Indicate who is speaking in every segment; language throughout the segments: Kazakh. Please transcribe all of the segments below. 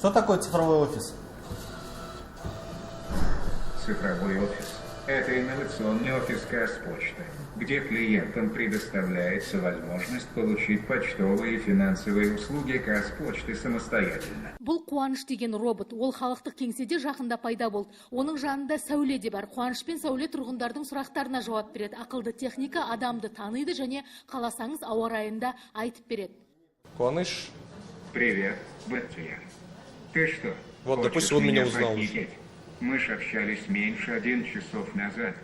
Speaker 1: Что такое цифровой офис?
Speaker 2: Цифровой офис – это инновационный офис Казпочты, где клиентам предоставляется возможность получить почтовые и финансовые услуги Казпочты самостоятельно.
Speaker 3: Бұл Қуаныш деген робот. Ол халықтық кеңседе жақында пайда болды. Оның жанында Сәуле де бар. Қуаныш пен Сәуле тұрғындардың сұрақтарына жауап береді. Ақылды техника адамды таниды және қаласаңыз, ауа райын да айтып береді.
Speaker 4: Куаныш.
Speaker 2: Привет, Бахтияр. Ты что,
Speaker 4: Вот,
Speaker 2: хочешь
Speaker 4: допустим, он меня узнал уже.
Speaker 2: похитить? Мы ж общались меньше 1 часов назад.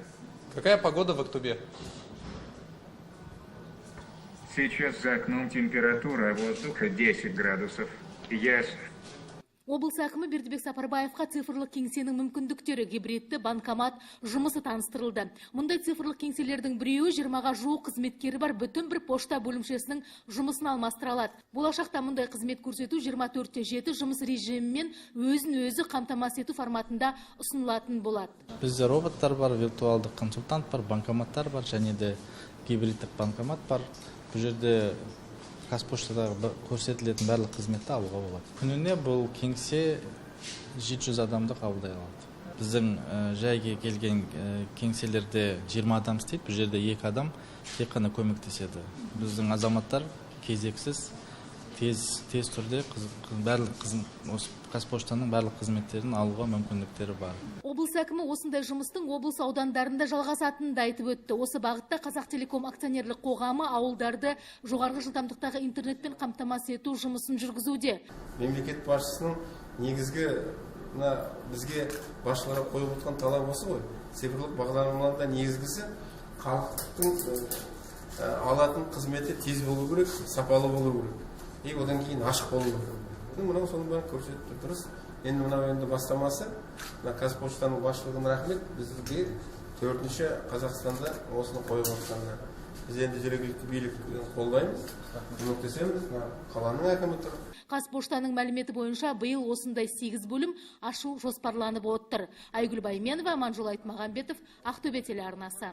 Speaker 4: Какая погода в Актобе?
Speaker 2: Сейчас за окном температура воздуха 10 градусов. Ясно.
Speaker 3: Облыс әкімі Бердібек Сапарбаевқа цифрлық кеңсенің мүмкіндіктері, гибридті банкомат жұмысы таныстырылды. Мұндай цифрлық кеңселердің біреуі 20-ға жуық қызметкері бар бүтін бір пошта бөлімшесінің жұмысын алмастыра алады. Болашақта мұндай қызмет көрсету 24-7 жұмыс режимімен өзін өзі қамтамасыз ету форматында ұсынылатын болады.
Speaker 5: Бізде роботтар бар, виртуалдық консультант бар, банкоматтар бар және де гибридтік банкомат бар. Бұл жерде Қазпоштадағы көрсетілетін барлық қызметті алуға болады. Күніне бұл кеңсе 700 адамды қабылдай алады. Біздің жайге келген кеңселерде 20 адам істейді, бұл жерде екі адам тек қана көмектеседі. Біздің азаматтар кезексіз, тез тез түрде барлық осы Қазпоштаның барлық қызметтерін алуға мүмкіндіктері бар.
Speaker 3: Облыс әкімі осындай жұмыстың облыс аудандарында жалғасатынын да айтып өтті. Осы бағытта Қазақтелеком акционерлік қоғамы ауылдарды жоғарғы жылдамдықтағы интернетпен қамтамасыз ету жұмысын жүргізуде.
Speaker 6: Мемлекет басшысының негізгі мына бізге, басшыларға қойып отырған талабы осы ғой. Цифрлық бағдарламаларда негізгісі халықтың алатын қызметі тез болу керек, сапалы болу керек и одан кейін ашық болу керек. Мынау соның бәрін көрсетіп тұр. Дұрыс. Енді мынау енді бастамасы, мына Қазпоштаның басшылығына рахмет, бізге төртінші Қазақстанда осыны қойып жатқанына. Біз енді жергілікті билік қолдаймыз, көмектесеміз. Мына қаланың әкімі тұр.
Speaker 3: Қазпоштаның мәліметі бойынша, биыл осындай сегіз бөлім ашу жоспарланып отыр. Айгүл Байменова, Аманжол Айтмағамбетов, Ақтөбе телеарнасы.